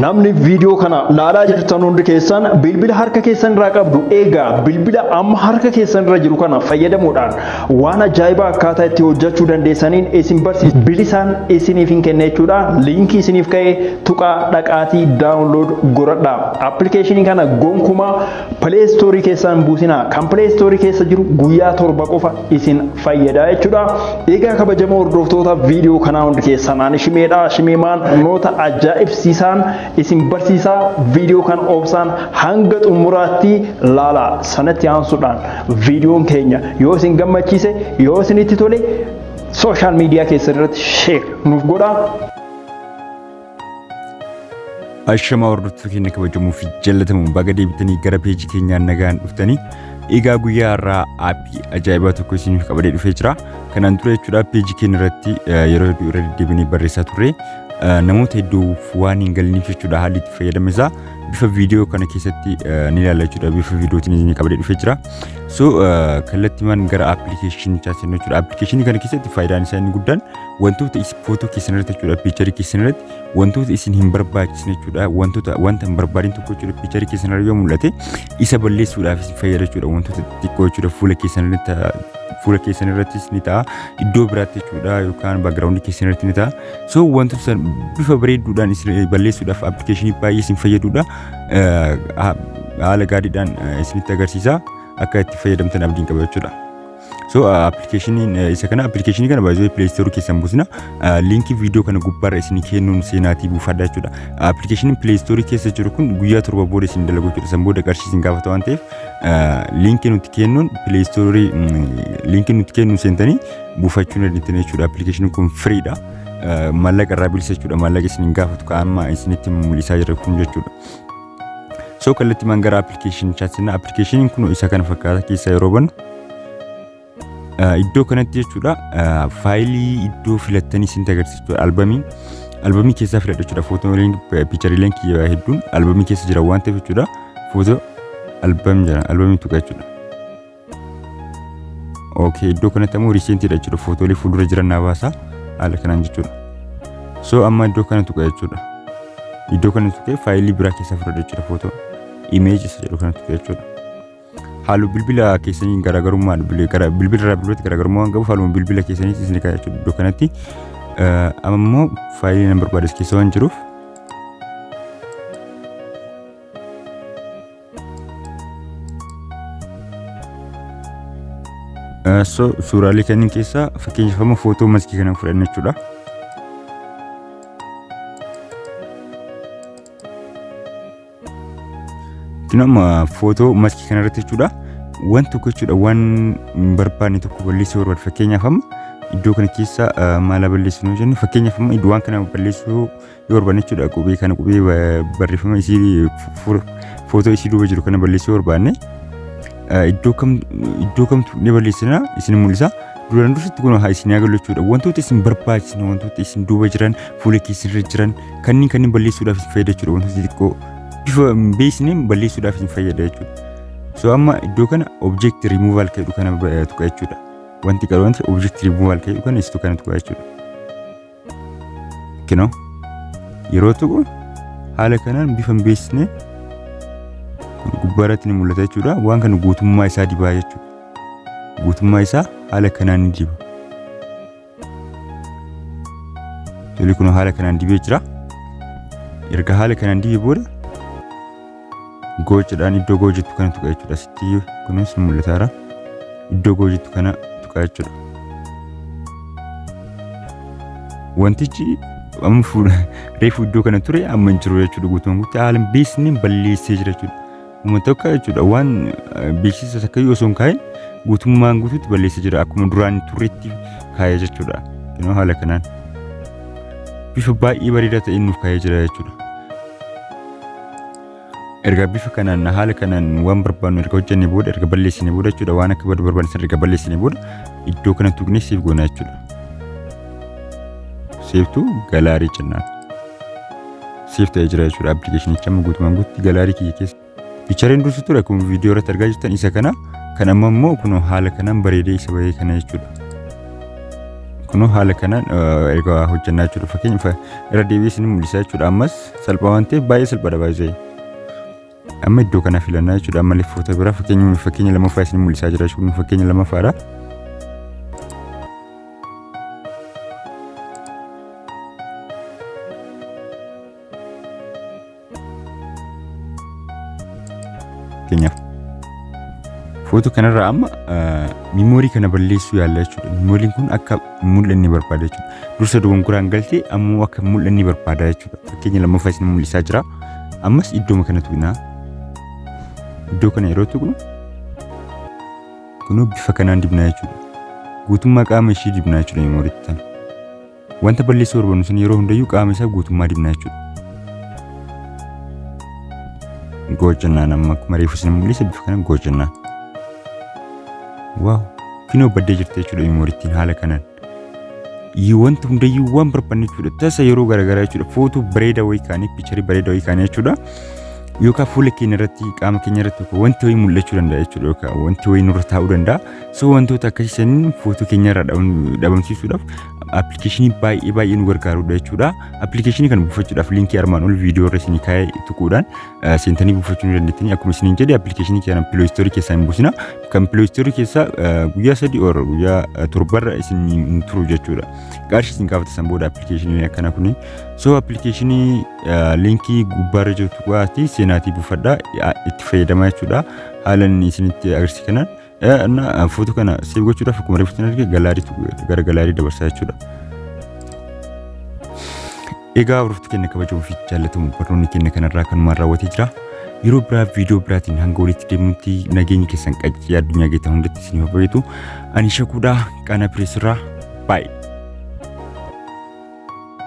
Namni viidiyoo kana laalaa jirtan hundi keessan bilbila harka keessan irraa qabdu. Egaa bilbila amma harka keessan irra jiru kana fayyadamuudhaan waan ajaa'ibaa akkaataa itti hojjechuu dandeessaniin isin barsiisa. Bilisaan isiniif hin kenne jechuudha. Liinkii isiniif ka'e tuqaa dhaqaatii download godhadha. Appilikeeshinii kana gonkumaa Play Store keessaa hin buusinaa. Kan Play Store keessa jiru guyyaa 7 qofa isin fayyada jechuudha. Egaa kabajamoo hordoftoota viidiyoo kanaa hundi keessan ani Shimeedha. Shimeemaan barnoota ajaa'ibsiisaan isin barsiisaa viidiyoo kan obsaan hanga xumuraatti laala. Sanatti aansuudhaan viidiyoon keenya yoo isin gammachiise yoo isinitti tole sooshaal miidiyaa keessan irratti sheer nuuf godhaa. Ashamaa hordoftoota keenya kabajamoo fi jaallatamoo baga deebitanii gara peejii keenyaan nagaan dhuftanii egaa guyyaa har'aa aappii ajaa'ibaa tokko isiniif qabadee dhufee jira. Kanaan dura jechuudha peejii keenya irratti yeroo hedduu irra deddeebinee barreessaa turre namoota hedduuf waan hin galiniif jechuudha haalli itti fayyadama isaa bifa viidiyoo kana keessatti ni ilaalla jechuudha bifa viidiyootiin isinii qabadee dhufee jira. So kallattiimaan gara appilikeeshinichaa seennu jechuudha. Appilikeeshinii kana keessatti faayidaan isaa inni guddaan wantoota footoo keessan irratti jechuudha piicharii keessan irratti wantoota isin hin barbaachisne jechuudha wantoota wanta hin barbaadin tokko jechuudha piicharii keessan irra yoo mul'ate isa balleessuudhaaf isin fayyada jechuudha wantoota xixiqqoo jechuudha fuula keessan irratti fuula keessan irrattis ni ta'a iddoo biraatti jechuudha yookaan baakgiraawundii keessan irratti ni ta'a so wantoota san bifa bareedduudhaan isin balleessuudhaaf appilikeeshinii baay'ee isin fayyadudha haala gaariidhaan isinitti agarsiisa akka itti fayyadamtan abdiin qaba jechuudha. So appilikeeshiniin isa kana appilikeeshinii kana baay'ee Play Store keessan buusna liinkii viidiyoo kana gubbaarra isin kennuun seenaatii buufadha jechuudha. Appilikeeshiniin Play Store keessa jiru kun guyyaa 7 booda isin dalagu jechuudha. San booda qarshii isin gaafata waan ta'eef liinkii nuti kennuun Play Store liinkii nuti kennuun seentanii buufachuu dandeettan jechuudha. Appilikeeshiniin kun firiidha. Maallaqa irraa bilisa jechuudha. Maallaqa isin hin gaafatu kan amma isinitti mul'isaa jira kun jechuudha. So kallattiimaan gara appilikeeshinichaa seenna. Appilikeeshiniin kun isa kana fakkaata keessa yeroo bannu iddoo kanatti jechuudha faayilii iddoo filattanii isinitti agarsiisa jechuudha. Albamii albamii keessaa filadha jechuudha. Footooleen piichariileen kiyya hedduun albamii keessa jira waan ta'eef jechuudha. Footoo albam jira albamii tuqa jechuudha. Okay, iddoo kanatti ammoo riisentiidha jechuudha. Footoolee fuuldura jiran naa baasa haala kanaan jechuudha. So amma iddoo kana tuqa jechuudha. Iddoo kana tuqee faayilii biraa keessaa fudhadha jechuudha footoo. Image isa jedhu kana tuqa jechuudha. Halluu bilbila keessanii garaagarummaa bilbila irraa bilbilatti garaagarummaa waan qabuuf halluu bilbila keessaniis isin ka'a jechuudha iddoo kanatti. Amma immoo faayilii nan barbaades keessa waan jiruuf So suuraalee kanneen keessaa fakkeenyaaf amma footoo maskii kana fudhanna jechuudha. Kun amma footoo maskii kana irratti jechuudha. Waan tokko jechuudha waan hin barbaanne tokko balleessuu barbaadu fakkeenyaaf amma iddoo kana keessa maal balleessinu jennu fakkeenyaaf amma waan kana balleessuu yoo barbaanne jechuudha qubee kana qubee barreeffama isii footoo isii duuba jiru kana balleessuu yoo barbaanne iddoo kam iddoo kamtu ni balleessina isin mul'isa. Duraan dursatti kun haa isin galu jechuudha. Wantoota isin barbaachisan wantoota isin duuba jiran fuula keessan irra jiran kanneen kanneen balleessuudhaaf isin fayyada jechuudha. Wantoota xixiqqoo bifa hin beeksisneen balleessuudhaaf isin fayyada jechuudha. So amma iddoo kana object removal kan jedhu kana tuqa jechuudha. Wanti qabu wanti object removal kan jedhu kana isitu kana tuqa jechuudha. Kinoo yeroo tuqu haala kanaan bifa hin beeksisne gubbaa irratti ni mul'ata jechuudha. Waan kana guutummaa isaa dibaa jechuudha. Guutummaa isaa haala kanaan ni diba. Tole kun haala kanaan dibee jira. Erga haala kanaan dibee booda goocidhaan iddoo goo jettu kana tuqa jechuudha. Asitti kunis ni mul'ataara. Iddoo goo jettu kana tuqa jechuudha. Wantichi amma fuula reefu iddoo kana ture amma hin jiru jechuudha guutumaan guutuu haala hin beeksisneen balleessee jira jechuudha. Uma tokko jechuudha waan beeksisa takkayyuu osoo hin kaa'in guutummaan guutuutti balleessee jira akkuma duraan turretti kaa'ee jechuudha. Kunoo haala kanaan bifa baay'ee bareedaa ta'een nuuf kaa'ee jira jechuudha. Erga bifa kanaan haala kanaan waan barbaannu erga hojjennee booda erga balleessine booda jechuudha waan akka badu barbaanne sana erga balleessine booda iddoo kana tuqnee seef goona jechuudha. Seeftuu galaarii jennaan. Seef ta'ee jira jechuudha appilikeeshinichi amma guutumaan guututti galaarii kiyya keessa. Fiichariin dursi ture akkuma viidiyoo irratti argaa jirtan isa kana kan amma immoo kunoo haala kanaan bareedee isa bahee kana jechuudha. Kunoo haala kanaan erga hojjannaa jechuudha. Fakkeenyaaf irra deebi'ee isin mul'isa jechuudha. Ammas salphaa waan ta'eef baay'ee salphaadha baay'ee. Amma iddoo kana filannaa jechuudha. Ammallee footoo biraa fakkeenya lammaffaa isin mul'isaa jira jechuudha. Fakkeenya lammaffaadha. Fakkeenyaaf footoo kanarraa amma memory kana balleessuu yaalla jechuudha. Memoryn kun akka mul'anne barbaada jechuudha. Dursa dogongoraan galtee ammoo akka mul'anne barbaada jechuudha. Fakkeenya lammaffaa isin mul'isaa jira. Ammas iddooma kana tuqnaa. Iddoo kana yeroo tuqnu kunoo bifa kanaan dibnaa jechuudha. Guutummaa qaama ishii dibnaa jechuudha memorytti tana. Wanta balleessuu barbaannu sun yeroo hundayyuu qaama isaa guutummaa dibnaa jechuudha. Goojannaan amma akkuma reefu isin mul'ise bifa kana goojannaan. Wow! Kunoo baddee jirti jechuudha memoryttiin haala kanaan. Wanta hundayyuu waan barbaanne jechuudha. Tasa yeroo garaagaraa jechuudha. Footoo bareedaa wayii kaanii, picture bareedaa wayii kaanii jechuudha. Yookaan fuula keenya irratti, qaama keenya irratti wanti wayii mul'achuu danda'a jechuudha. Yookaan wanti wayii nurra taa'uu danda'a. So wantoota akkasii saniin footoo keenya irraa dhabamsiisuudhaaf appilikeeshinii baay'ee baay'ee nu gargaarudha jechuudha. Appilikeeshinii kana buufachuudhaaf liinkii armaan ol viidiyoo irra isinii kaa'ee tuquudhaan seentanii buufachuu ni dandeettanii. Akkuma isiniin jedhe, appilikeeshinii kana Play Store keessaa hin buusina. Kan Play Store keessaa guyyaa 3 or guyyaa 7rra isin hin turu jechuudha. Qarshii isin gaafata san booda appilikeeshinii akkana kuni. So appilikeeshinii liinkii gubbaarra jiru tuqaatii seenaatii buufadhaa, itti fayyadamaa jechuudha. Haala inni isinitti agarsiise kanaan na footoo kana save gochuudhaaf akkuma reefu isin arge gallery gara gallery dabarsaa jechuudha. Egaa hordoftoota keenya kabajamoo fi jaallatamu, barnoonni keenya kanarraa kanumaan raawwatee jira. Yeroo biraa viidiyoo biraatiin hanga walitti deemnutti nageenyi keessan qaccee addunyaa geetan hundatti isiniif haa baay'atu. Ani Shakuudha Qaanaa Pireesirraa. Baay'ee.